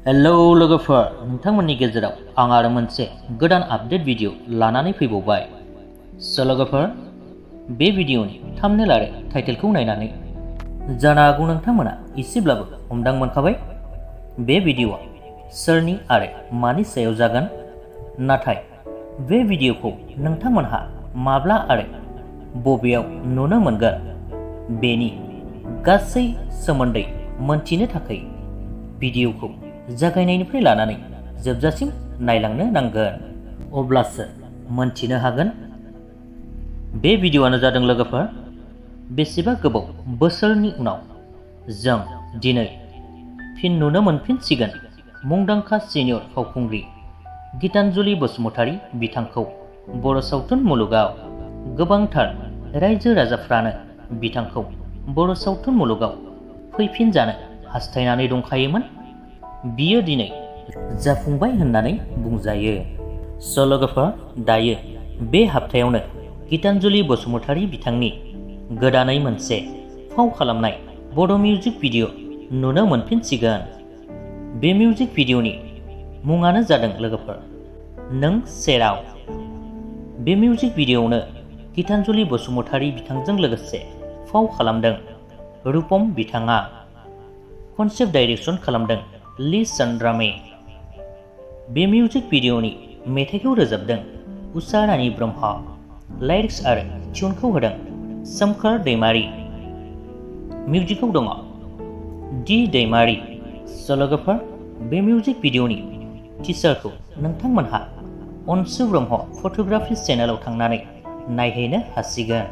Hello लोगोफोर, नोंथांमोननि गेजेराव आं आरो मोनसे गोदान आपडेट भिडिअ लानानै फैबावबाय। लोगोफोर, बे भिडिअनि थाम्बनेल आरो टाइटेलखौ नायनानै जानो हागौ नोंथांमोना एसेब्लाबो हमदां मोनखाबाय बे भिडिअआ सोरनि आरो मानि सायाव जागोन। नाथाय बे भिडिअखौ नोंथांमोनहा माब्ला आरो बबेयाव नुनो मोनगोन बेनि गासै सोमोन्दै मोनथिनो थाखाय भिडिअखौ जागायनायनिफ्राय लानानै जोबजासिम नायलांनो नांगोन, अब्लासो मोनथिनो हागोन। बे भिडिअआनो जादों लोगोफोर, बेसेबा गोबाव बोसोरनि उनाव जों दिनै फिन नुनो मोनफिनसिगोन मुंदांखा सिनियर फावखुंग्रि गितानजलि बसुमतारी बिथांखौ बर' सावथुन मुलुगाव। गोबांथार रायजो राजाफ्रानो बिथांखौ बर' सावथुन मुलुगाव फैफिनजानो हास्थायनानै दंखायोमोन। बियो दिनै जाफुंबाय होननानै बुंजायो। लोगोफोर, दायो बे हाप्तायावनो गितानजलि बसुमतारी बिथांनि गोदानै मोनसे फाव खालामनाय बड' मिउजिक भिडिअ नुनो मोनफिनसिगोन। बे मिउजिक भिडिअनि मुङानो जादों लोगोफोर नों सेराव। बे मिउजिक भिडिअआवनो गितानजलि बसुमतारी बिथांजों लोगोसे फाव खालामदों रुपम बिथाङा। कनसेप्ट डाइरेक्सन खालामदों लिचन्द्रामे। बे मिउजिक भिडिअनि मेथाइखौ रोजाबदों उषा रानि ब्रह्म। लाइरिक्स आरो टिउनखौ होदों सोमखोर दैमारि। मिउजिकआव दङ दि दैमारि। लोगोफोर, बे मिउजिक भिडिअनि टिजारखौ नोंथांमोनहा अन्सु ब्रह्म फट'ग्राफि चेनेलाव थांनानै नायहैनो हासिगोन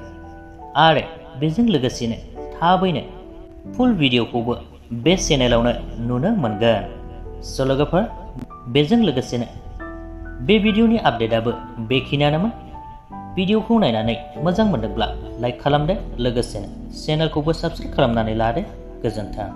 आरो बेजों लोगोसेनो थाबैनो फुल भिडिअखौबो बे चेनेलावनो नुनो मोनगोन। लोगोफोर, बेजों लोगोसेनो बे भिडिअनि आपडेटआबो बेखिनियानोमोन। भिडिअखौ नायनानै मोजां मोनदोंब्ला लाइक खालामदो, लोगोसेनो चेनेलखौबो साबस्क्राइब खालामनानै लादो। गोजोन्थों।